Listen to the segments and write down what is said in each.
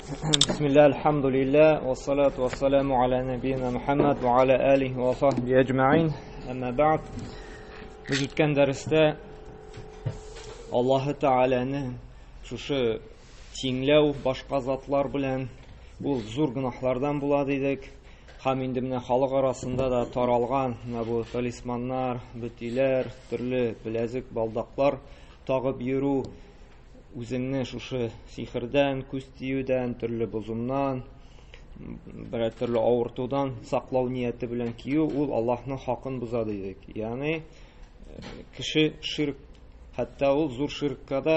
Бисмилла, альхамдулилля, вассалату вассаламу аля набийна Мухаммад ва аля алихи ва сахби әҗмәин. Әмма бәгъд. Без үткән дәрестә Аллаһы Тәгаләне шушы тиңләү башка затлар белән ул зур гөнаһлардан була дидек. Һәм инде менә халык арасында да таралган менә бу талисманнар, бөтиләр, төрле беләзек, балдаклар тагып йөрү үзеңне шушы сихердән, күз тиюдән, төрле бозымнан, берәр төрле авыртудан саклау нияте белән кию, ул Аллаһның хакын боза дидек. Ягъни кеше ширк, хәтта ул зур ширкка да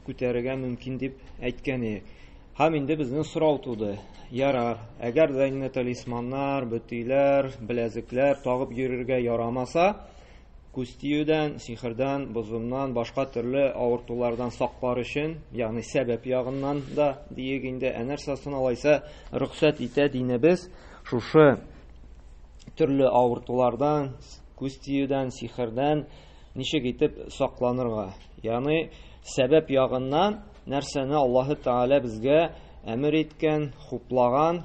күтәрергә мөмкин дип әйткән идек. Һәм инде безнең сорау туды. Ярар, әгәр дә инде талисманнар, бөтиләр, беләзекләр тагып йөрергә ярамаса, Күз тиюдән, сихердән, бозымнан, башка төрле авыртулардан саклар өчен, ягъни сәбәп ягыннан да диек инде, ә нәрсә соң алайса рөхсәт итә динебез шушы төрле авыртулардан, күз тиюдән, сихердән ничек итеп сакланырга? Ягъни сәбәп ягыннан нәрсәне Аллаһы Тәгалә безгә әмер иткән, хуплаган,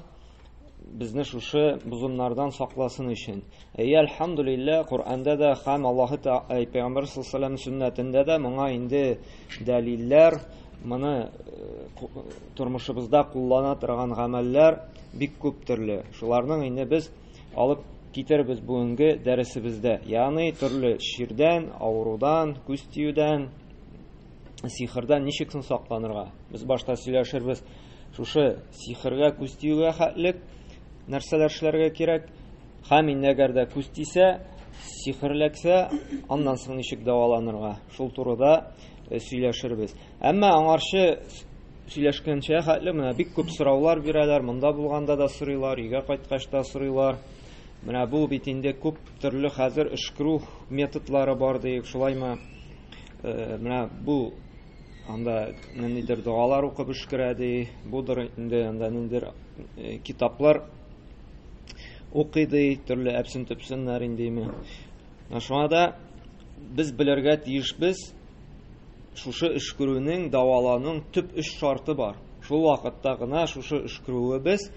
безне шушы бозымнардан сакласын өчен. Әйе, әлхәмдүлилләһ, Коръәндә дә һәм Аллаһы Пәйгамбәр саллаллаһу алейһи сөннәтендә дә моңа инде дәлилләр, моны э, тормышыбызда куллана торган гамәлләр бик күп төрле. Шуларның инде без алып китербез бүгенге дәресебездә. Ягъни төрле чирдән, авырудан, күз тиюдән, сихердән ничек соң сакланырга? Без башта сөйләшербез шушы сихергә күз тиюгә хәтлек нәрсәләр эшләргә кирәк? Һәм инде әгәр дә күз тисә, сихер эләксә, аннан соң ничек дәваланырга? Шул турыда э, сөйләшербез. Әмма аңарчы сөйләшкәнчә хәтле менә бик күп сораулар бирәләр, монда булганда да сорыйлар, өйгә кайткач та сорыйлар. Менә бу бит инде күп төрле хәзер өшкерү методлары бар диек, шулаймы? Э, менә бу анда ниндидер догалар укып өшкерә ди, будыр инде анда ниндидер э, китаплар укый ди, төрле әпсен-төпсеннәр индеме. Шуңа да без белергә тиешбез, шушы өшкерүнең, дәвалауның төп өч шарты бар. Шул вакытта гына шушы өшкерүебез,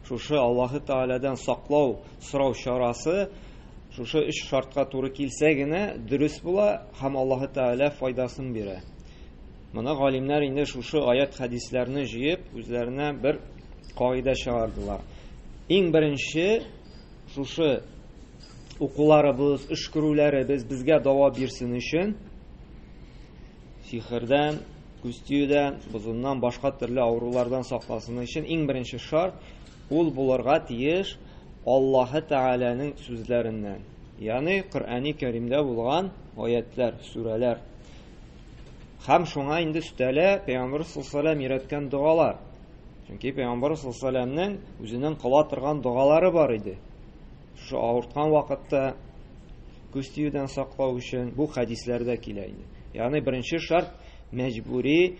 шушы Аллаһы Тәгаләдән саклау, сорау чарасы шушы өч шартка туры килсә генә дөрес була һәм Аллаһы Тәгалә файдасын бирә. Моны галимнәр инде шушы аят хәдисләрне җыеп, үзләренә бер кагыйдә чыгардылар. Иң беренче шушы укуларыбыз, өшкерүләребез безгә дава бирсен өчен сихердән, күз тиюдән, бозымнан, башка төрле авырулардан сакласын өчен иң беренче шарт ул булырга тиеш Аллаһы Тәгаләнең сүзләреннән. Ягъни Коръәни Кәримдә булган аятлар, сүрәләр. Һәм шуңа инде өстәлә Пәйгамбер саллаллаһу алейһи өйрәткән догалар. Чөнки Пәйгамбер саллаллаһу алейһи үзенең кыла торган догалары бар иде. Шушы авырткан вакытта күз тиюдән саклау өчен бу хәдисләрдә килә инде. Ягъни беренче шарт мәҗбүри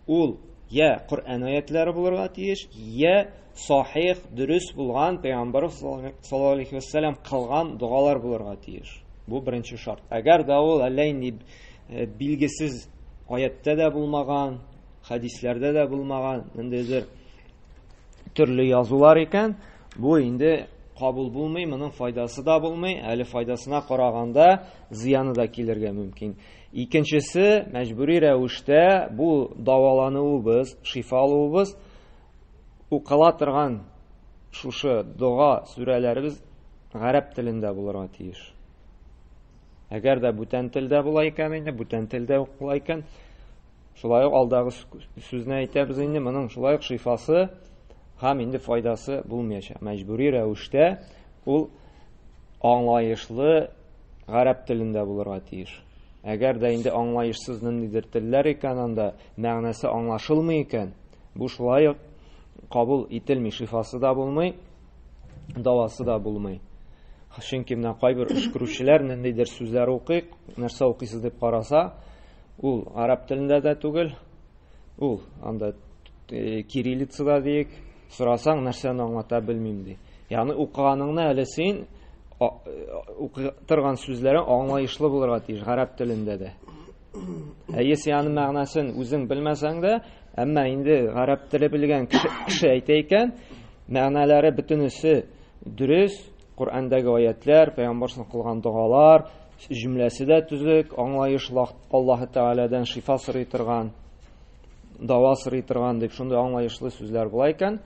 ул я Коръән аятлары булырга тиеш, я сахих, дөрес булган Пәйгамбер саллаллаһу алейһи вәсәлләм кылган догалар булырга тиеш. Бу беренче шарт. Әгәр дә ул әллә инде э, билгесез аяттә дә булмаган, хәдисләрдә дә булмаган, ниндидер төрле язулар икән, бу инде кабул булмый, моның файдасы да булмый, әле файдасына караганда зыяны да килергә мөмкин. Икенчесе, мәҗбүри рәвештә бу дәвалануыбыз, шифа алуыбыз укыла торган шушы дога сүрәләребез гарәп телендә булырга тиеш. Әгәр дә бүтән телдә була икән инде, бүтән телдә укыла икән, шулай ук алдагы сүзне әйтәбез инде, моның шулай ук шифасы һәм инде файдасы булмаячак. Мәҗбүри рәвештә ул аңлаешлы гарәп телендә булырга тиеш. Әгәр дә инде аңлаешсыз ниндидер телләр икән анда, мәгънәсе аңлашылмый икән, бу шулай ук кабул ителми, шифасы да булмый, давасы да булмый. Чөнки менә кайбер өшкерүчеләр ниндидер сүзләр укый, нәрсә укыйсыз дип караса, ул араб телендә дә түгел, ул анда э, кириллицада диек, сорасаң нәрсәне аңлата белмим ди. Ягъни укыганыңны әле син э, укый торган сүзләрең аңлаешлы булырга тиеш гарәп телендә дә. Ә если аның мәгънәсен үзең белмәсәң дә, Әмма инде гарәп теле белгән кеше әйтә икән, мәгънәләре бөтенесе дөрес, Коръәндәге аятлар, пәйгамбәр кылган догалар, җөмләсе дә төзек, аңлаешлы, Аллаһы Тәгаләдән шифа сорый торган, дава сорый торган дип шундый аңлаешлы сүзләр була икән,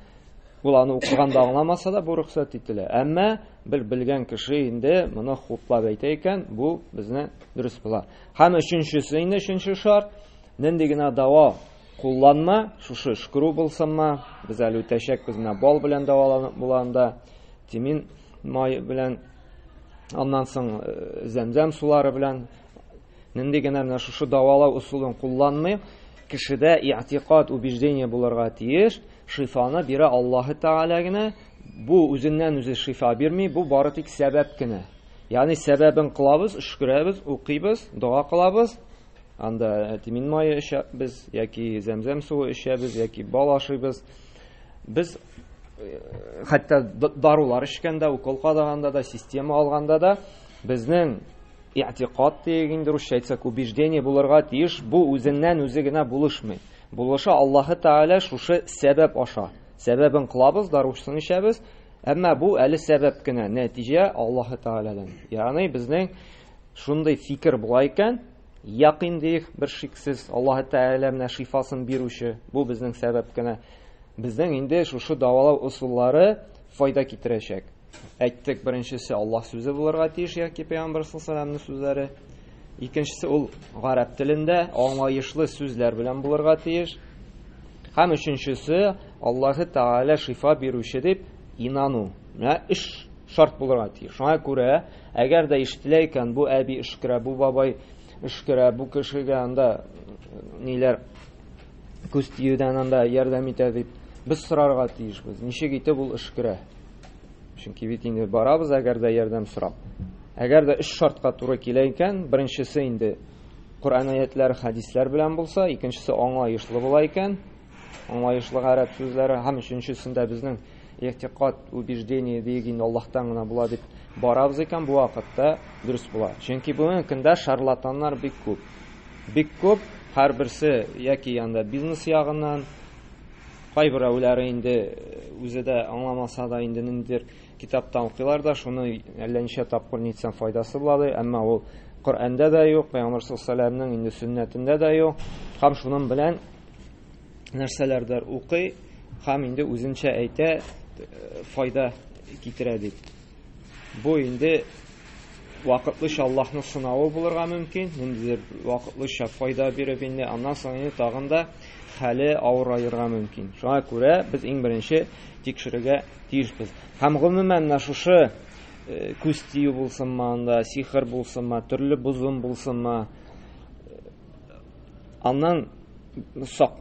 ул аны укыганда аңламаса да бу рөхсәт ителә. Әмма бер белгән кеше инде моны хуплап әйтә икән, бу безне дөрес була. Һәм өченчесе инде өченче шарт, нинди генә дава кулланма, шушы өшкерү булсынмы, без әле үтәчәкбез, менә бал белән дәваланып була анда, тимин май белән, аннан соң зәмзәм сулары белән, нинди генә менә шушы дәвалау ысулын кулланмый, кешедә иътикад, убеждение булырга тиеш, шифаны бирә Аллаһы Тәгалә генә, бу үзеннән үзе шифа бирми, бу бары тик сәбәп кенә. Ягъни сәбәбен кылабыз, өшкерәбез, укыйбыз, дога кылабыз, анда тимин мае эчәбез, яки зәмзәм суы эчәбез, яки бал ашыйбыз. Без хәтта дарулар эчкәндә, укол кадаганда да, система алганда да безнең иътикад диек инде русча әйтсәк, убеждение булырга тиеш, бу үзеннән үзе генә булышмый. Булыша Аллаһы Тәгалә шушы сәбәп аша. Сәбәбен кылабыз, дарусын эчәбез, әмма бу әле сәбәп кенә, нәтиҗә Аллаһы Тәгаләдән. Ягъни безнең шундый фикер була икән, якин диек, бер шиксез Аллаһы Тәгалә менә шифасын бирүче, бу безнең сәбәп кенә. Безнең инде шушы дәвалау ысуллары файда китерәчәк. Әйттек, беренчесе Аллаһ сүзе булырга тиеш, яки Пәйгамбәр саллаллаһу алейһи вәсәлләмнең сүзләре. Икенчесе ул гарәп телендә аңлаешлы сүзләр белән булырга тиеш. Һәм өченчесе Аллаһы Тәгалә шифа бирүче дип инану. Менә өч шарт булырга тиеш. Шуңа күрә, әгәр дә ишетелә икән, бу әби өшкерә, бу бабай өшкерә, бу кешегә анда ниләр күз тиюдән анда ярдәм итә дип, без сорарга тиешбез. Ничек итеп ул өшкерә? Чөнки бит инде барабыз, әгәр дә ярдәм сорап. Әгәр дә өч шартка туры килә икән, беренчесе инде Коръән аятлары, хәдисләр белән булса, икенчесе аңлаешлы була икән, аңлаешлы гарәп сүзләре, һәм өченчесендә безнең игътикад, убеждение диек инде Аллаһтан гына була дип барабыз икән, бу вакытта дөрес була. Чөнки бүгенге көндә шарлатаннар бик күп. Бик күп, һәрберсе яки янда бизнес ягыннан, кайберәүләре инде үзе дә аңламаса да инде ниндидер китаптан укыйлар да, шуны әллә ничә тапкыр нитсәң файдасы була ди, әмма ул Коръәндә дә юк, Пәйгамбәр саллаллаһу алейһи вәсәлләмнең инде сөннәтендә дә юк. Һәм шуның белән нәрсәләрдер укый һәм инде үзенчә әйтә, файда китерә дип. Бу инде вакытлыча Аллаһның сынавы булырга мөмкин, ниндидер вакытлыча файда биреп инде, аннан соң инде тагын да хәле авыраерга мөмкин. Шуңа күрә без иң беренче тикшерергә тиешбез. Һәм гомумән менә шушы күз тию булсынмы анда, сихер булсынмы, төрле бозым булсынмы, аннан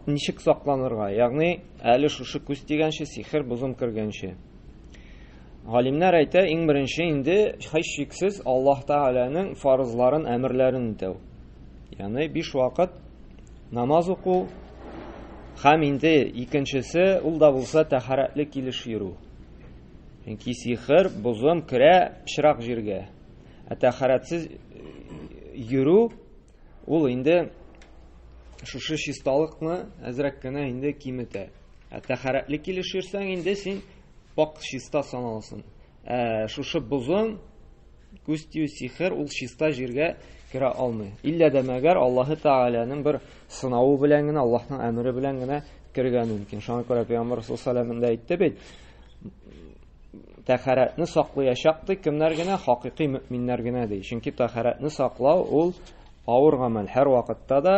ничек сакланырга? Ягъни әле шушы күз тигәнче, сихер бозым кергәнче. Галимнәр әйтә, иң беренче инде һичшиксез Аллаһ Тәгаләнең фарызларын, әмерләрен үтәү. Ягъни биш вакыт намаз уку һәм инде икенчесе ул да булса тәһарәтле килеш йөрү. Чөнки сихер, бозым керә пычрак җиргә. Ә тәһарәтсез йөрү ул инде шушы чисталыкны әзрәк кенә инде киметә. Ә тәһарәтле килеш йөрсәң инде син пак чиста саналасың. Ә шушы бозым, күз тию, сихер ул чиста җиргә керә алмый. Иллә дә мәгәр Аллаһы Тәгаләнең бер сынавы белән генә, Аллаһның әмере белән генә керергә мөмкин. Шуңа күрә Пәйгамбәр саллаллаһу алейһи вәсәлләм дә әйтте бит, тәһарәтне саклаячак ди, кемнәр генә? Хакыйкый мөэминнәр генә ди. Чөнки тәһарәтне саклау ул авыр гамәл. Һәр вакытта да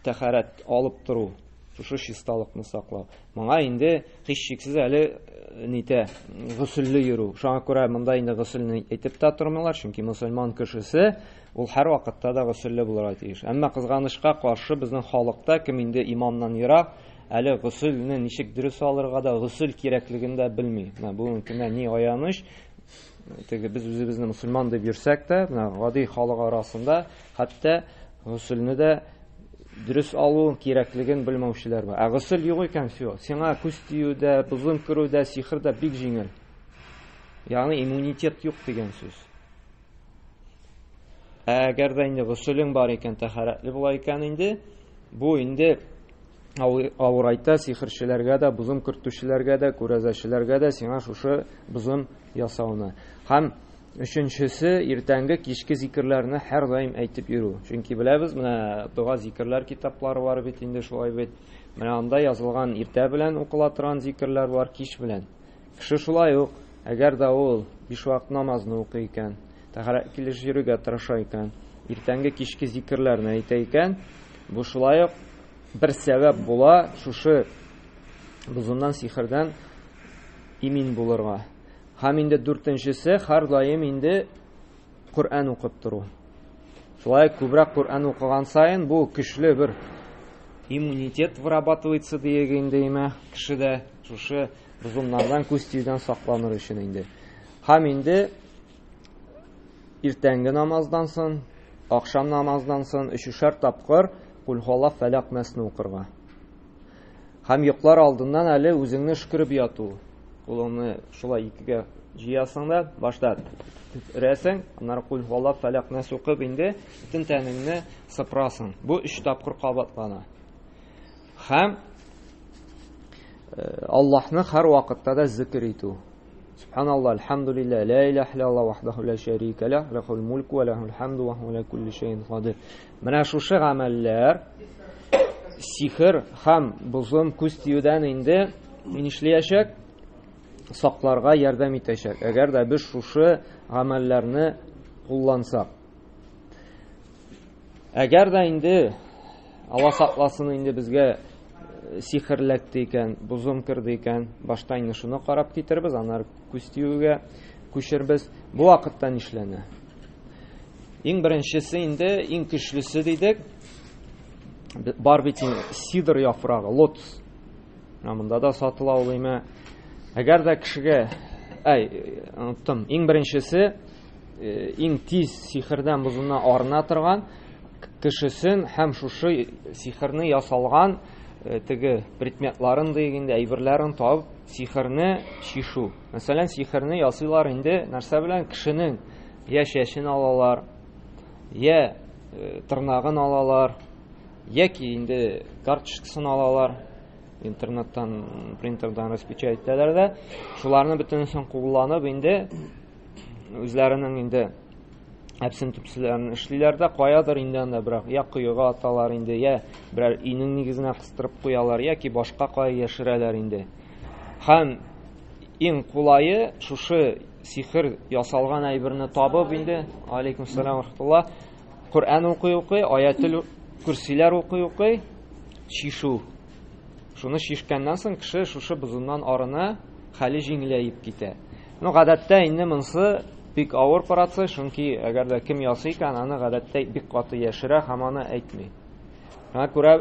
тәһарәт алып тору, шушы чисталыкны саклау. Моңа инде һичшиксез әле нитә, гөселле йөрү. Шуңа күрә монда инде гөселне әйтеп тә тормыйлар, чөнки мөселман кешесе ул һәр вакытта да гөселле булырга тиеш. Әмма кызганычка каршы безнең халыкта кем инде иманнан ерак, әле гөселне ничек дөрес алырга да, гөсел кирәклеген дә белми. Менә бүгенге көндә ни аяныч, теге без үзебезне мөселман дип йөрсәк тә, менә гади халык арасында хәтта гөселне дә дөрес алу кирәклеген белмәүчеләр бар. Ә гөсел юк икән, все. Сиңа күз тию дә, бозым керү дә, сихер дә бик җиңел. Ягъни иммунитет юк дигән сүз. Ә әгәр дә инде гөселең бар икән, тәһарәтле була икән инде, бу инде Авырайта сихерчеләргә дә, бозым кертүчеләргә дә, күрәзәчеләргә дә сиңа шушы бозым ясауны. Һәм өченчесе иртәнге кичке зикерләрне һәрдаим әйтеп йөрү. Чөнки беләбез, менә дога зикерләр китаплары бар бит инде шулай бит. Менә анда язылган иртә белән укыла торган зикерләр бар, кич белән. Кеше шулай ук, әгәр дә ул биш вакыт намазны укый икән, тәһарәт килеш йөрергә тырыша икән, иртәнге кичке зикерләрне әйтә икән, бу шулай ук бер сәбәп була шушы бозымнан, сихердән имин булырга. Һәм инде дүртенчесе, һәрдаим инде Коръән укып тору. Шулай күбрәк Коръән укыган саен бу көчле бер иммунитет вырабатывается диеге инде имә кешедә шушы бозымнардан, күз тиюдән сакланыр өчен инде. Һәм инде иртәнге намаздан соң, ахшам намаздан соң өчешәр тапкыр Кул Фәләк Нәсне укырга. Һәм йоклар алдыннан әле үзеңне өшкереп яту. Кулыңны шулай икегә җыясың да, башта өрәсең, аннары Кул Фәләк Нәс укып инде бөтен тәнеңне сыпырасың. Бу өч тапкыр кабатлана. Һәм Аллаһны һәр вакытта да зикр итү. Субханаллах, альхамдулилла, ла илаһа иллаллах вахдаху ла шарика лах, лахул мульку ва лахул хамду ва хуа аля кулли шәйин кадир. Менә шушы гамәлләр сихер һәм бозым күз тиюдән инде нишләячәк? Сакларга ярдәм итәчәк. Әгәр дә без шушы гамәлләрне куллансак. Әгәр дә инде Алла сакласын инде безгә сихер эләкте икән, бозым керде икән, башта инде шуны карап китербез, аннары күз тиюгә күчербез. Бу вакытта нишләнә? Иң беренчесе инде, иң көчлесе дидек, бар бит инде сидр яфрагы, лотос. Менә монда да сатыла ул имә. Әгәр дә кешегә, әй, оныттым, иң беренчесе, иң тиз сихердән бозымнан арына торган кешесен һәм шушы сихерне ясалган теге предметларын диек инде, әйберләрен табып, сихерне чишу. Мәсәлән, сихерне ясыйлар инде нәрсә белән? Кешенең я чәчен алалар, я тырнагын алалар, яки инде карточкасын алалар, интернеттан, принтердан распечатать итәләр дә, шуларны бөтенесен кулланып инде үзләренең инде әпсен төпселәрен эшлиләр дә, каядыр инде анда берәр я коега аталар инде, я берәр өйнең нигезенә кыстырып куялар, яки башка кая яшерәләр инде. Һәм иң кулае шушы сихер ясалган әйберне табып инде, алейкум салам рахматулла, Коръән укый-укый, аятел күрсиләр укый-укый, чишу. Шуны чишкәннән соң кеше шушы бозымнан арына, хәле җиңеләеп китә. Ну, гадәттә инде монысы бик авыр процесс, чөнки әгәр дә кем ясый икән, аны гадәттә бик каты яшерә һәм аны әйтми. Шуңа күрә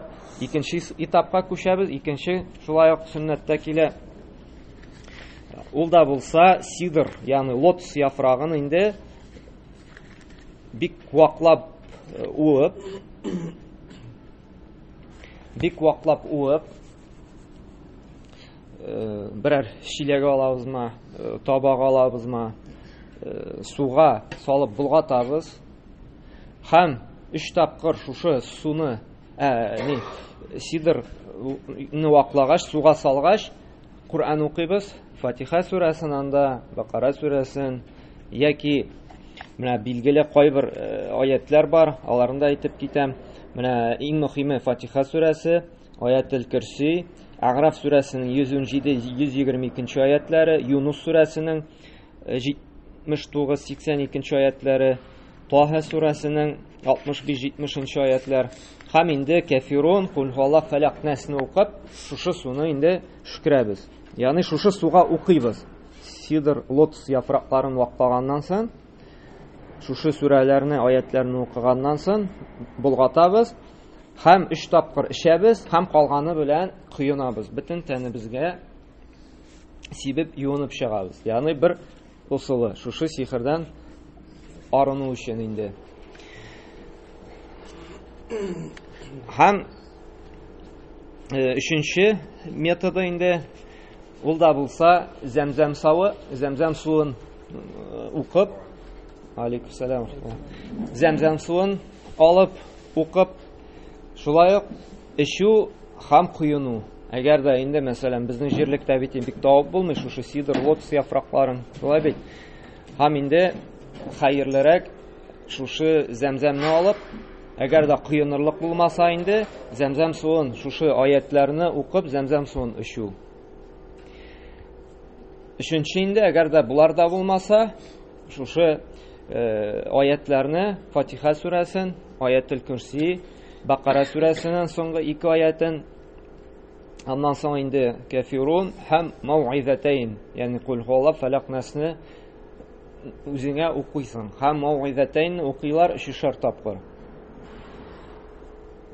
икенче этапка күчәбез, икенче шулай ук сөннәттә килә. Ул да булса сидр, ягъни лотос яфрагын инде бик ваклап уып, бик ваклап уып, берәр чиләк алабызмы, табак алабызмы, суга салып болгатабыз. Һәм өч тапкыр шушы суны, ни, сидрны ваклагач, суга салгач, Коръән укыйбыз, Фатиха сүрәсен анда, Бакара сүрәсен, яки менә билгеле кайбер аятлар бар, аларны да әйтеп китәм. Менә иң мөһиме Фатиха сүрәсе, Аятел Көрси, Аграф сүрәсенең 117-122 аятлары, Юнус сүрәсенең 79-82 аятлары, Таһа сүрәсенең 65-70 аятлар һәм инде Кәфирун, Кул һуаллаһ, Фәләк, Нәсне укып, шушы суны инде шөкерәбез. Ягъни шушы суга укыйбыз. Сидр, лотос яфракларын ваклаганнан соң, шушы сүрәләрне, аятларны укыганнан соң болгатабыз һәм өч тапкыр эчәбез һәм калганы белән коенабыз. Бөтен тәнебезгә сибеп юынып чыгабыз. Ягъни бер ысулы шушы сихердән арыну өчен инде. Һәм өченче методы инде ул да булса зәмзәм савы, зәмзәм суын укып, алейкум салам, зәмзәм суын алып укып, шулай ук эчү Һәм коену. Әгәр дә инде, мәсәлән, безнең җирлектә бит бик табып булмый шушы сидр, лотос яфракларын. Шулай бит. Һәм инде хәерлерәк шушы зәмзәмне алып, әгәр дә коенырлык булмаса инде, зәмзәм суын, шушы аятларны укып, зәмзәм суын эчү. Өченче инде, әгәр дә булар да булмаса, шушы аятларны, Фатиха сүрәсен, Аятел Курси, Бакара сүрәсенең соңгы ике аятын, аннан соң инде Кафирун һәм Мауизатайн, ягъни Кул хуалла, Фәләк, Насны үзеңә укыйсың. Һәм Мауизатайн укыйлар өчешәр тапкыр.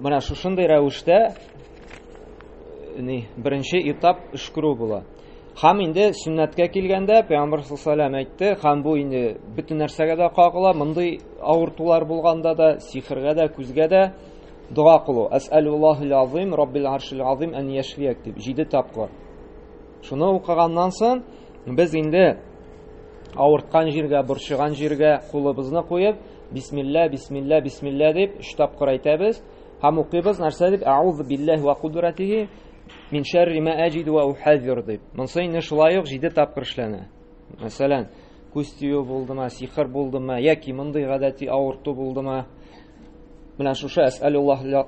Менә шушындый рәвештә ни, беренче этап өшкерү була. Һәм инде сөннәткә килгәндә, Пәйгамбер саллаллаһу алейһи әйтте, һәм бу инде бөтен нәрсәгә дә кагыла, мондый авыртулар булганда да, сихергә дә, күзгә дә дога кылу. Әсәлуллаһил азим, Раббил аршил азим ән яшфияк дип, 7 тапкыр. Шуны укыганнан соң без инде авырткан җиргә, борчыган җиргә кулыбызны куеп, бисмилла, бисмилла, бисмилла дип 3 тапкыр әйтәбез һәм укыйбыз нәрсә дип? Аузу биллаһи ва кудратихи мин шәрри ма әҗиду ва ухазир дип. Монсы инде шулай ук 7 тапкыр эшләнә. Мәсәлән, күз тию булдымы, сихер булдымы, яки мондый гадәти авырту булдымы? Менә шушы әсәлуллаһ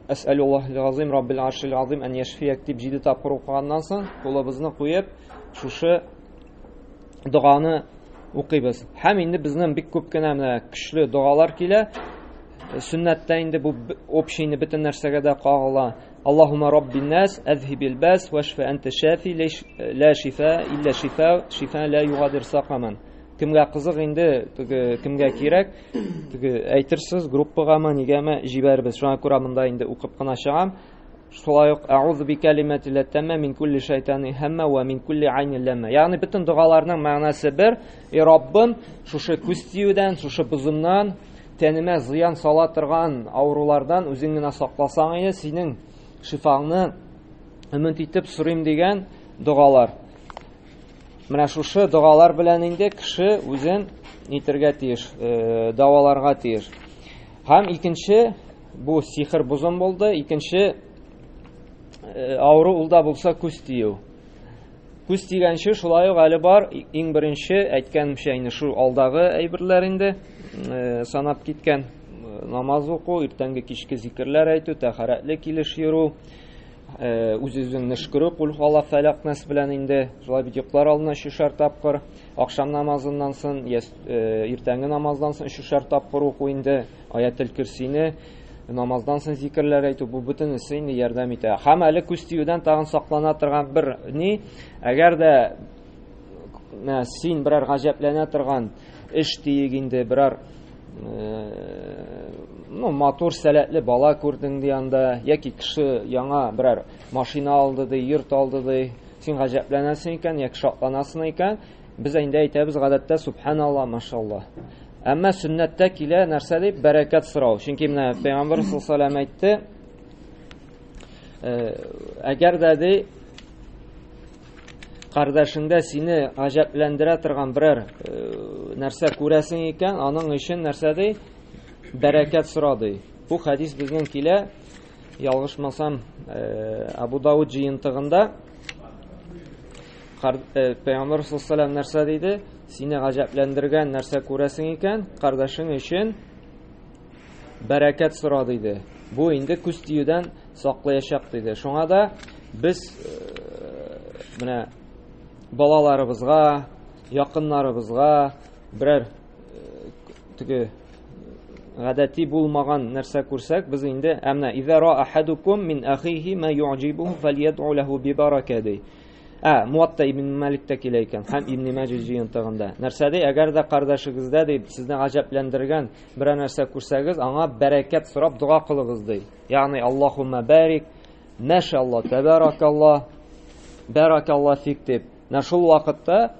азим Раббил аршил азим ән яшфияк дип 7 тапкыр укыганнан соң, кулыбызны куеп, шушы доганы укыйбыз. Һәм инде безнең бик күп кенә менә көчле догалар килә. Сөннәттә инде бу общийны бөтен нәрсәгә дә кагыла. Аллаһумма раббин нас, әзһибил бәс, вашфа анта шафи, ла шифа илля шифа, шифа ла югадир сакаман. Кемгә кызык инде, теге кемгә кирәк, теге әйтерсез, группагамы, нигәме җибәрбез. Шуңа күрә монда инде укып кына чыгам. Шулай ук аузу би калимати латтамма мин кулли шайтани хамма ва мин кулли айнин ламма. Ягъни бөтен догаларның мәгънәсе бер. Эй Раббым, шушы күз тиюдән, шушы бозымнан, тәнемә зыян сала торган авырулардан үзең генә сакласаң иде, синең шифаңны өмет итеп сорыйм дигән догалар. Менә шушы догалар белән инде кеше үзен нитергә тиеш, дәваларга тиеш. Һәм икенче, бу сихер бозым булды, икенче авыру ул да булса күз тию. Күз тигәнче шулай ук әле бар, иң беренче әйткәнемчә инде шул алдагы әйберләр инде санап киткән намаз уку, иртәнге кичке зикерләр әйтү, тәһарәтле килеш йөрү, үз-үзеңне өшкерү, кул хуалла фәләк нас белән инде, шулай бит йоклар алдына өчешәр тапкыр, ахшам намазыннан соң, иртәнге намаздан соң өчешәр тапкыр уку инде, аятел курсине, намаздан соң зикерләр әйтү, бу бөтенесе инде ярдәм итә. Һәм әле күз тиюдән тагын саклана торган бер ни, әгәр дә син берәр гаҗәпләнә торган эш диек инде, берәр ну, матур сәләтле бала күрдең ди анда, яки кеше яңа берәр машина алды ди, йорт алды ди, син гаҗәпләнәсең икән, яки шатланасың икән, без инде әйтәбез гадәттә субханалла, машалла. Әмма сөннәттә килә нәрсә дип? Бәрәкәт сорау. Чөнки менә Пәйгамбәр саллаллаһу алейһи әйтте, әгәр дә ди кардәшеңдә сине гаҗәпләндерә торган берәр нәрсә күрәсең икән, аның өчен нәрсә ди? Бәрәкәт сора ди. Бу хәдис безнең килә, ялгышмасам, Абу Дауд җыентыгында Пәйгамбәр саллаллаһу алейһи нәрсә диде? Сине гаҗәпләндергән нәрсә күрәсең икән, кардәшең өчен бәрәкәт сора диде. Бу инде күз тиюдән саклаячак диде. Шуңа да без менә балаларыбызга, якыннарыбызга берәр теге гадәти булмаган нәрсә күрсәк, без инде ә менә иза ра ахадукум мин ахихи ма юъҗибуху фальядъу лаху бибарака ди. Ә, Муатта ибн Маликтә килә икән, һәм Ибн Маҗа җыентыгында. Нәрсә ди? Әгәр дә кардәшегездә ди, сезне гаҗәпләндергән берәр нәрсә күрсәгез, аңа бәрәкәт сорап дога кылыгыз ди. Ягъни Аллаһумма барик, машалла, табаракалла, баракалла фик дип. Менә шул вакытта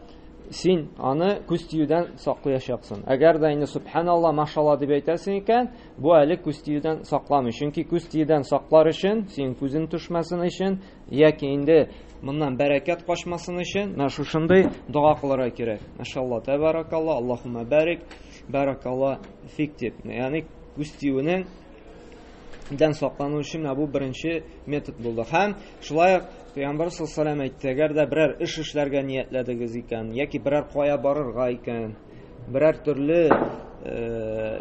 син аны күз тиюдән саклаячаксың. Әгәр дә инде субханалла, машалла дип әйтәсең икән, бу әле күз тиюдән сакламый. Чөнки күз тиюдән саклар өчен, синең күзең төшмәсен өчен, яки инде моннан бәрәкәт качмасын өчен, менә шушындый дога кылырга кирәк. Машалла, табаракалла, Аллаһумма барик, баракалла фик дип. Ягъни күз тиюнең Дән саклану өчен менә бу беренче метод булды. Һәм шулай ук Пәйгамбәр саллаллаху алейһи әйтте, әгәр дә берәр эш эшләргә ниятләдегез икән, яки берәр кая барырга икән, берәр төрле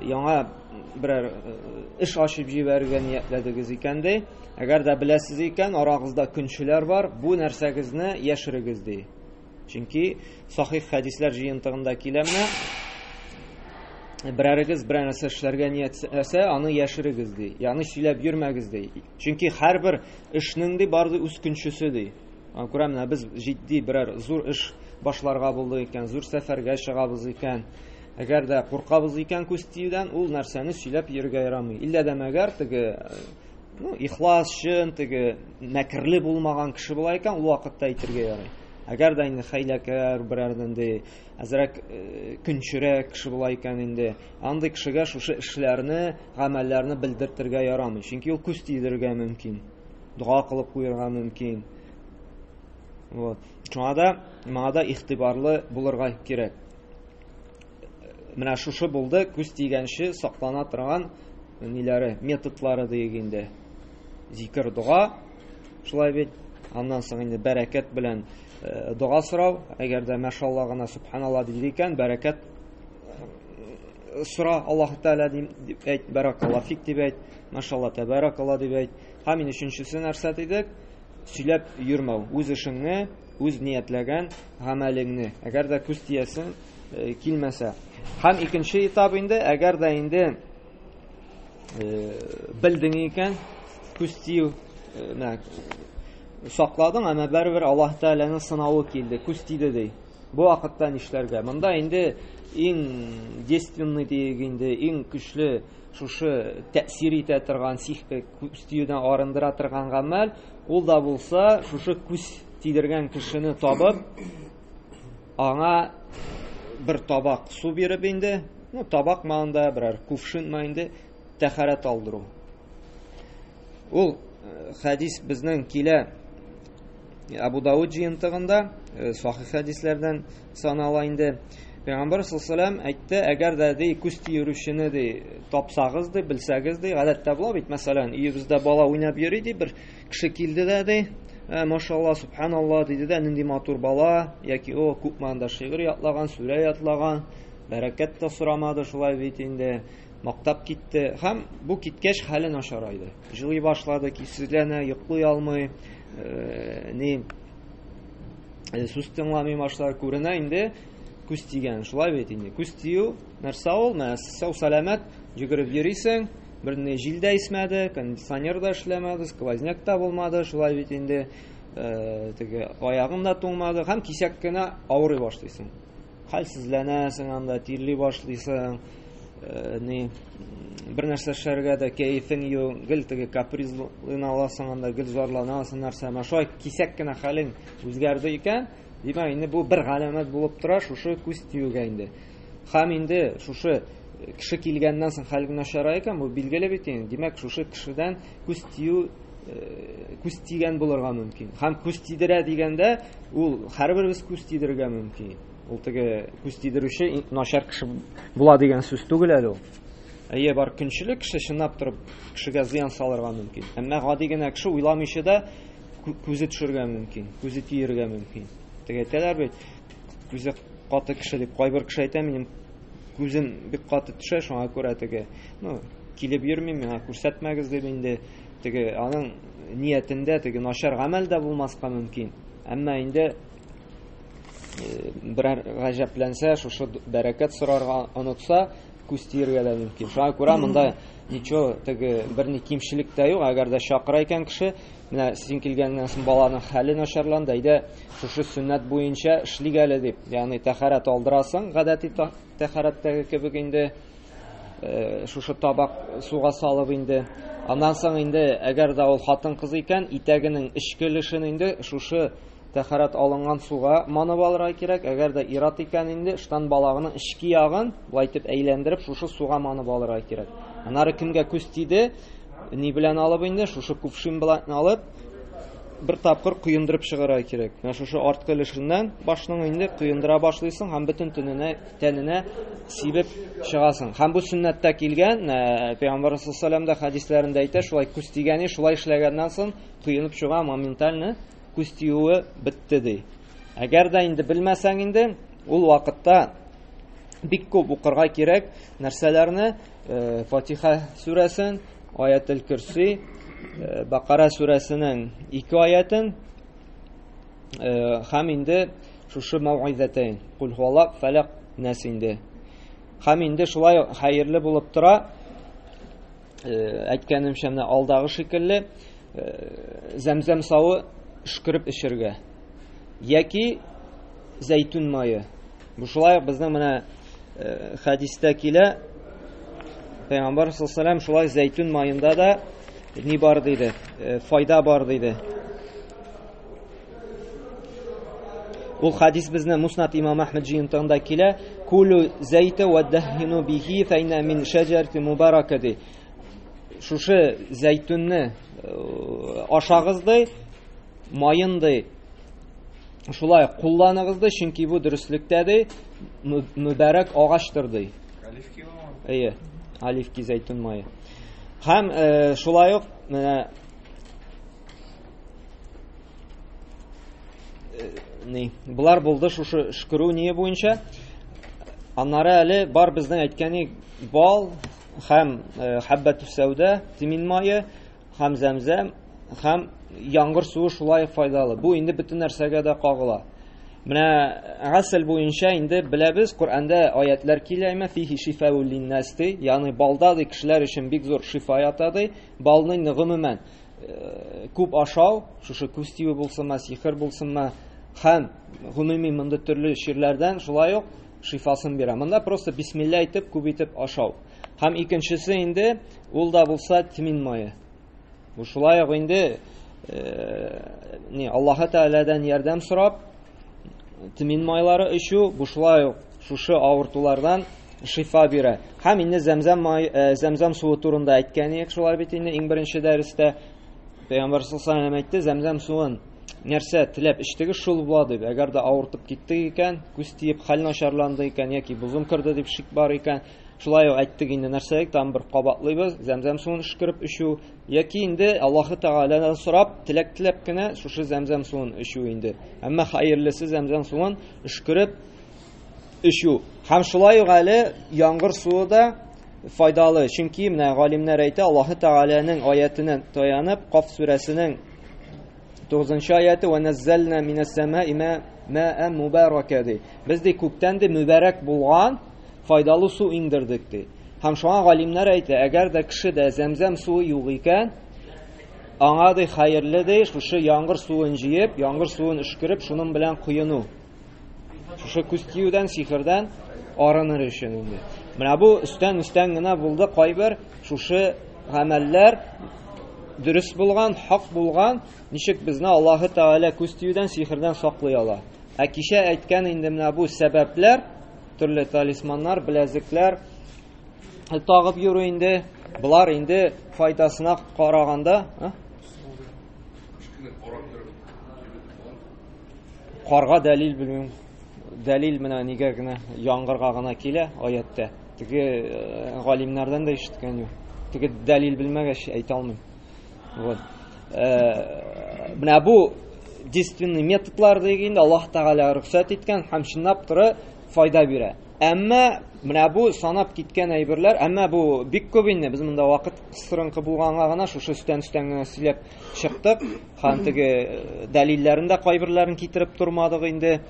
яңа берәр эш ачып җибәрергә ниятләдегез икән ди, әгәр дә беләсез икән, арагызда көнчеләр бар, бу нәрсәгезне яшерегез ди. Чөнки сахих хәдисләр җыентыгында килә менә берәрегез берәр нәрсә эшләргә ниятләсә, аны яшерегез ди. Ягъни сөйләп йөрмәгез ди. Чөнки һәрбер эшнең ди бар ди үз көнчесе ди. Аңа күрә менә без җитди берәр зур эш башларга булдык икән, зур сәфәргә чыгабыз икән, әгәр дә куркабыз икән күз тиюдән, ул нәрсәне сөйләп йөрергә ярамый. Иллә дә мәгәр теге ну, ихлас, чын, теге мәкерле булмаган кеше була икән, ул вакытта әйтергә ярый. Әгәр дә инде хәйләкәр берәр нинди әзрәк көнчерәк кеше була икән инде, андый кешегә шушы эшләрне, гамәлләрне белдертергә ярамый. Чөнки ул күз тидерергә мөмкин, дога кылып куярга мөмкин. Вот. Шуңа да моңа да игътибарлы булырга кирәк. Менә шушы булды күз тигәнче саклана торган ниләре, методлары диек инде. Зикер, дога, шулай бит. Аннан соң инде бәрәкәт белән э, дога сорау. Әгәр дә мәшалла гына субханалла диде икән, бәрәкәт э, сора Аллаһ Тәгалә дип әйт, бәрәкалла фик дип әйт, мәшалла тәбәрәкалла дип әйт. Һәм инде өченчесе нәрсә дидек? Сөйләп йөрмәү, үз эшеңне, үз ниятләгән гамәлеңне. Әгәр дә күз тиясең э, килмәсә. Һәм икенче этап инде, әгәр дә инде белдең икән, күз тию менә сакладың, әмма барыбер Аллаһ Тәгаләнең сынавы килде, күз тиде ди. Бу вакытта нишләргә? Монда инде иң действенный диек инде, иң көчле шушы тәэсир итә торган, күз тиюдән арындыра торган гамәл, ул да булса шушы күз тидергән кешене табып, аңа бер табак су биреп инде, ну, табак ма анда, берәр кувшин ма инде, тәхәрәт алдыру. Ул хәдис безнең килә Абу Дауд җыентыгында, сахих хәдисләрдән санала инде. Пәйгамбәр саллаллаху әйтте, әгәр дә ди күз тиерүчене ди тапсагыз ди, белсәгез ди, гадәттә була бит, мәсәлән, өебездә бала уйнап йөри ди, бер кеше килде дә ди, машалла, субханалла диде дә, нинди матур бала, яки о, күпме анда шигырь ятлаган, сүрә ятлаган, бәрәкәт тә сорамады шулай бит инде, мактап китте. Һәм бу киткәч хәле начарайды. Җылый башлады, көйсезләнә, йоклый алмый, ни сүз тыңламый башлар күренә инде күз тигән. Шулай бит инде. Күз тию нәрсә ул? Менә сау сәламәт йөгереп йөрисең, бер ни җил дә исмәде, кондиционер да эшләмәде, сквозняк та булмады, шулай бит инде. Теге аягың да туңмады һәм кисәк кенә авырый башлыйсың. Хәлсезләнәсең анда, тирли башлыйсың, ни бер нәрсә эшләргә дә кәефең юк, гел теге капризлыйны аласың анда, гел зарланасың нәрсә. Менә шулай кисәк кенә хәлең үзгәрде икән, димәк, инде бу бер галәмәт булып тора шушы күз тиюгә инде. Һәм инде шушы кеше килгәннән соң хәл начара икән, бу билгеле бит инде. Димәк, шушы кешедән күз тию күз тигән булырга мөмкин. Һәм күз тидерә дигәндә, ул һәрберебез күз тидерергә мөмкин. Ул теге күз тидерүче начар кеше була дигән сүз түгел әле ул. Әйе, бар көнчелек кеше чынлап торып кешегә зыян салырга мөмкин. Әмма гади генә кеше уйламыйча да күзе төшергә мөмкин, күзе тиергә мөмкин. Теге әйтәләр бит, күзе каты кеше дип. Кайбер кеше әйтә, минем күзем бик каты төшә, шуңа күрә теге, ну, килеп йөрмим, миңа күрсәтмәгез дип инде. Теге аның ниятендә теге начар гамәл дә булмаска мөмкин. Әмма инде берәр гаҗәпләнсә, шушы бәрәкәт сорарга онытса, күз тиергә дә мөмкин. Шуңа күрә монда ничего, теге берни кимчелек тә юк. Әгәр дә чакыра икән кеше, менә син килгәннән соң баланың хәле начарланды, әйдә шушы сөннәт буенча эшлик әле дип, ягъни тәһарәт алдырасың, гадәти тәһарәттәге кебек инде, шушы табак суга салып инде. Аннан соң инде, әгәр дә ул хатын-кыз икән, итәгенең эчке өлешен инде шушы тәһарәт алынган суга манып алырга кирәк. Әгәр дә ир-ат икән инде, штан балагының эчке ягын болай итеп әйләндереп, шушы суга манып алырга кирәк. Аннары кемгә күз тиде, ни белән алып инде, шушы кувшин белән алып, бер тапкыр коендырып чыгарга кирәк. Менә шушы арткы өлешеннән башның инде коендыра башлыйсың һәм бөтен төненә, тәненә сибеп чыгасың. Һәм бу сөннәттә килгән, Пәйгамбәр саллаллаһу алейһи дә хәдисләрендә әйтә, шулай күз тигәне, шулай эшләгәннән соң коенып чыга моментально күз тиюе бетте ди. Әгәр дә инде белмәсәң инде, ул вакытта бик күп укырга кирәк нәрсәләрне, Фатиха сүрәсен, Аятел Көрси, Бакара сүрәсенең ике аятын һәм инде шушы мәүгыйзәтәйн, Кул хуаллах, Фәләк, Нәс инде. Һәм инде шулай хәерле булып тора, әйткәнемчә, менә алдагы шикелле зәмзәм савы өшкереп эчергә яки зәйтүн мае. Бу шулай ук безнең менә хәдистә килә. Пәйгамбәр саллаллаһу алейһи шулай зәйтүн маенда да ни бар диде, файда бар диде. Ул хадис безне Муснат имам Әхмәд җыентыгында килә. Кулу зәйтә ва дахину бихи фа инна мин шәҗәрти мубарака ди. Шушы зәйтүнне ашагыз ди, маен ди. Шулай кулланыгыз ди, чөнки бу дөреслектә ди, мөбарәк агачтыр ди. Оливки Әйе, оливки зәйтүн мае. Һәм шулай ук менә ни, булар булды шушы өшкерү ние буенча. Аннары әле бар безнең әйткән бал һәм хәббәтү сәүдә, тимин мае һәм зәмзәм һәм яңгыр суы шулай файдалы. Бу инде бөтен нәрсәгә дә кагыла. Менә гасел буенча инде беләбез, Коръәндә аятлар килә, әмма фихи шифаул линнас ди, ягъни балда ди кешеләр өчен бик зур шифа ята ди. Балны инде гомумән күп ашау, шушы күз тию булсынмы, сихер булсынмы, һәм гомуми монда төрле чирләрдән шулай ук шифасын бирә. Монда просто бисмилла әйтеп, күп итеп ашау. Һәм икенчесе инде ул да булса тмин мае. Бу шулай ук инде ни Аллаһ Тәгаләдән ярдәм сорап тмин майлары эчү, бу шулай ук шушы авыртулардан шифа бирә. Һәм инде зәмзәм май, зәмзәм суы турында әйткән идек шулай бит инде иң беренче дәрестә. Пәйгамбәр саллаллаһу алейһи ва әйтте, зәмзәм суын нәрсә теләп эчтегез, шул була дип. Әгәр дә авыртып китте икән, күз тиеп хәл начарланды икән яки бозым керде дип шик бар икән, шулай ук әйттек инде нәрсә әйттек, тагын бер кабатлыйбыз, зәмзәм суын өшкереп эчү яки инде Аллаһы Тәгаләдән сорап, теләк теләп кенә шушы зәмзәм суын эчү инде. Әмма хәерлесе зәмзәм суын өшкереп эчү. Һәм шулай ук әле яңгыр суы да файдалы. Чөнки менә галимнәр әйтә, Аллаһы Тәгаләнең аятына таянып, Каф сүрәсенең 9 аяты «Ва наззална минас самаи ма'ан мубарака» ди. Без ди күктән ди мөбарәк булган файдалы су иңдердек ди. Һәм шуңа галимнәр әйтә, әгәр дә кешедә зәмзәм суы юк икән, аңа ди хәерле ди шушы яңгыр суын җыеп, яңгыр суын өшкереп, шуның белән коену. Шушы күз тиюдән, сихердән арыныр өчен инде. Менә бу өстән-өстән генә булды кайбер шушы гамәлләр дөрес булган, хак булган, ничек безне Аллаһы Тәгалә күз тиюдән, сихердән саклый ала. Ә кичә әйткән инде менә бу сәбәпләр, төрле талисманнар, беләзекләр тагып йөрү инде, болар инде файдасына караганда, Карга дәлил белмим. Дәлил менә нигә генә яңгырга гына килә аятта. Теге галимнәрдән дә ишеткән юк. Теге дәлил белмәгәч әйтә алмыйм. Вот. Менә бу действенный методлар дигәндә Аллаһ Тәгалә рөхсәт иткән һәм чынлап торып файда бирә. Әмма менә бу санап киткән әйберләр, әмма бу бик күп инде. Без монда вакыт кысрынкы булганга гына шушы өстән-өстән генә сөйләп чыктык. Һәм теге дәлилләрен дә кайберләрен китереп тормадык инде.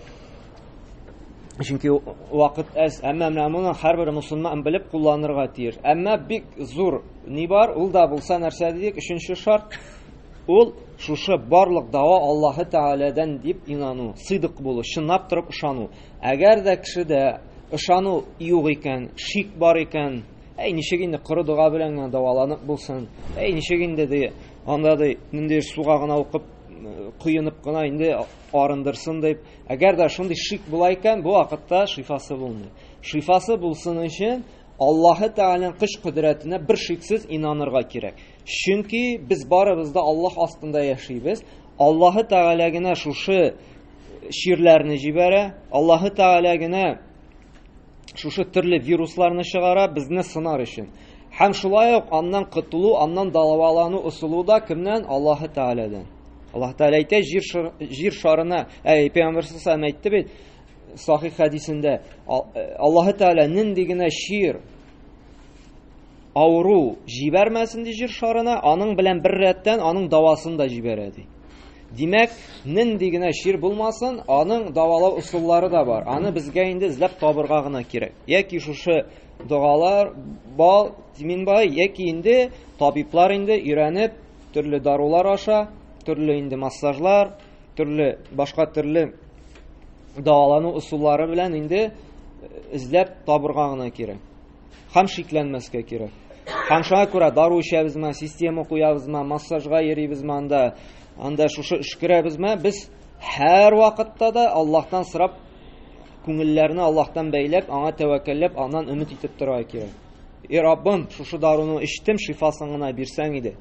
Чөнки вакыт әз. Әмма менә моны һәрбер мусульман белеп кулланырга тиеш. Әмма бик зур ни бар, ул да булса нәрсә дидек? Өченче шарт ул шушы барлык дава Аллаһы Тәгаләдән дип инану, сыйдык булу, чынлап торып ышану. Әгәр дә кешедә ышану юк икән, шик бар икән, әй ничек инде коры дога белән генә дәваланып булсын, әй ничек инде ди, анда ди ниндидер суга гына укып, коенып кына инде арындырсын дип, әгәр дә шундый шик була икән, бу вакытта шифасы булмый. Шифасы булсын өчен Аллаһы Тәгаләнең көч кодрәтенә бер шиксез инанырга кирәк. Чөнки без барыбыз да Аллаһ астында яшибез. Аллаһы Тәгалә генә шушы чирләрне җибәрә, Аллаһы Тәгалә генә шушы төрле вирусларны чыгара безне сынар өчен. Һәм шулай ук аннан котылу, аннан дәвалану ысулы да кемнән? Аллаһы Тәгаләдән. Аллаһ Тәгалә әйтә, җир, җир шарына, әй, Пәйгамбәр саллаллаху әйтте бит, сахих хәдисендә, Аллаһы Тәгалә нинди генә чир, авыру җибәрмәсен ди җир шарына, аның белән бер рәттән аның давасын да җибәрә ди. Димәк, нинди генә чир булмасын, аның давалау ысуллары да бар. Аны безгә инде эзләп табырга гына кирәк. Яки шушы догалар, бал, тимин бай, яки инде табиблар инде өйрәнеп, төрле дарулар аша, төрле инде массажлар, төрле башка төрле дәвалану ысуллары белән инде эзләп табырга гына кирәк. Һәм шикләнмәскә кирәк. Һәм шуңа күрә дару эчәбезме, система куябызмы, массажга йөрибезме анда, анда шушы өшкерәбезме, без һәр вакытта да Аллаһтан сорап, күңелләрне Аллаһтан бәйләп, аңа тәвәккәлләп, аннан өмет итеп торырга кирәк. И Раббым, шушы даруны эчтем, шифасын гына бирсәң иде.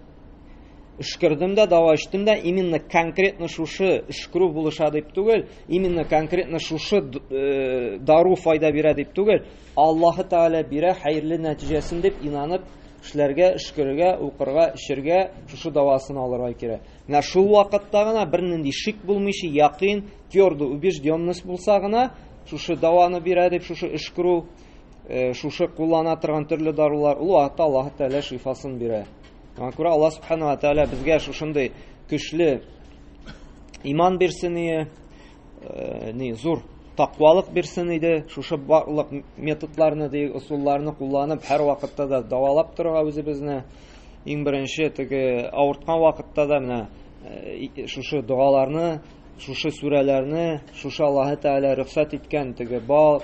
Өшкердем дә, дава эчтем дә, именно конкретно шушы өшкерү булыша дип түгел, именно конкретно шушы э, дару файда бирә дип түгел, Аллаһы Тәгалә бирә хәерле нәтиҗәсен дип инанып эшләргә, өшкерергә, укырга, эчергә, шушы давасын алырга кирәк. Менә шул вакытта гына бернинди шик булмыйча, якын, твердо убежденность булса гына, шушы даваны бирә дип, шушы өшкерү, э, шушы куллана торган төрле дарулар, ул вакытта Аллаһы Тәгалә шифасын бирә. Шуңа күрә Аллаһ Субхану ва Тәгалә безгә шушындый көчле иман бирсен ие, э, ни зур тақвалык бирсен иде. Шушы барлык методларны, ди, ысулларны кулланып, һәр вакытта да дәвалап торырга үзебезне. Иң беренче теге авырткан вакытта да менә э, шушы догаларны, шушы сүрәләрне, шушы Аллаһы Тәгалә рөхсәт иткән теге бал,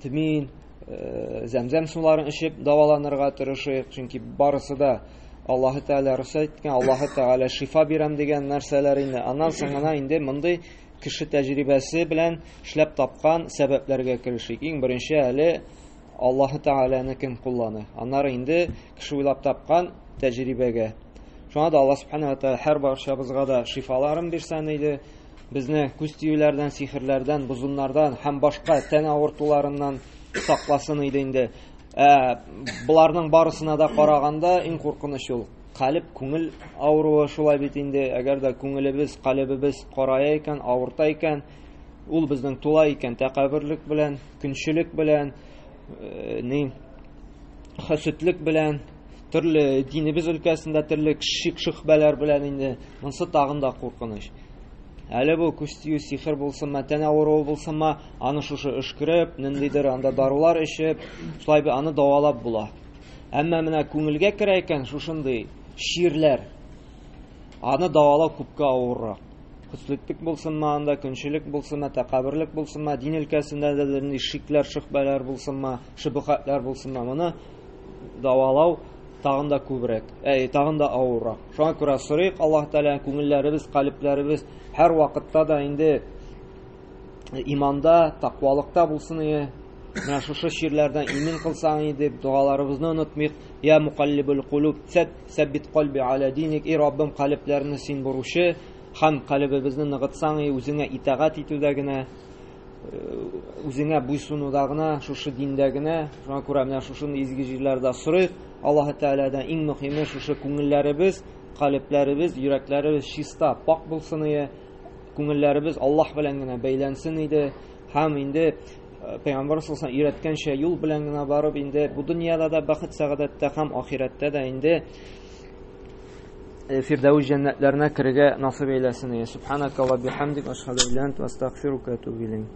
тмин, э, зәмзәм суларын эчеп дәваланырга тырышыйк, чөнки барысы да Аллаһы Тәгалә рөхсәт иткән, Аллаһы Тәгалә шифа бирәм дигән нәрсәләр инде. Аннан соң гына инде мондый кеше тәҗрибәсе белән эшләп тапкан сәбәпләргә керешик. Иң беренче әле Аллаһы Тәгаләне кем кулланы. Аннары инде кеше уйлап тапкан тәҗрибәгә. Шуңа да Аллаһ Субхану ва Тәгалә һәр барчабызга да шифаларын бирсен иде. Безне күз тиюләрдән, сихерләрдән, бозымнардан һәм башка тән авыртуларыннан сакласын иде инде. Ә, боларның барысына да караганда иң куркыныч ул калеб, күңел авыруы шулай бит инде. Әгәр дә күңелебез, калебебез карая икән, авырта икән, ул безнең тула икән тәкәбберлек белән, көнчелек белән, э, ни хөсетлек белән, төрле динебез өлкәсендә төрле шик-шөхбәләр белән инде монысы тагын да куркыныч. Әле бу күз тию сихер булсынмы, тән авыруы булсынмы, аны шушы өшкереп, ниндидер анда дарулар эчеп, шулай бит аны дәвалап була. Әмма менә күңелгә керә икән шушындый чирләр, аны дәвалау күпкә авыррак. Хөсетлек булсынмы анда, көнчелек булсынмы, тәкәбберлек булсынмы, дин өлкәсендә дә нинди шикләр, шөхбәләр булсынмы, шөбһәтләр булсынмы, моны дәвалау тагын да күбрәк, әй, тагын да авыррак. Шуңа күрә сорыйк Аллаһ Тәгалә күңелләребез, калебләребез һәр вакытта да инде иманда, тәкъвалыкта булсын ие. Менә шушы чирләрдән имин кылсаң иде дип догаларыбызны онытмыйк. Я мукаллибул кулуб, сәббит кальби аля диник. И Раббым, калебләрне син боручы һәм калебебезне ныгытсаң и үзеңә итагать итүдә генә, үзеңә буйсынуда гына, шушы диндә генә. Шуңа күрә менә шушындый изге җирләрдә сорыйк Аллаһы Тәгаләдән. Иң мөһиме шушы күңелләребез, калебләребез, йөрәкләребез чиста, пак булсын ие. Күңелләребез Аллаһ белән генә бәйләнсен иде. Һәм инде Пәйгамбәр саллаллаху алейһи өйрәткәнчә юл белән генә барып инде бу дөньяда да бәхет сәгадәттә һәм ахирәттә дә инде Фирдәүс җәннәтләренә керергә насыйп әйләсен. Субханака ва бихамдик ашһаду ан ла илаһа илля анта астагфирука ва атубу илейк.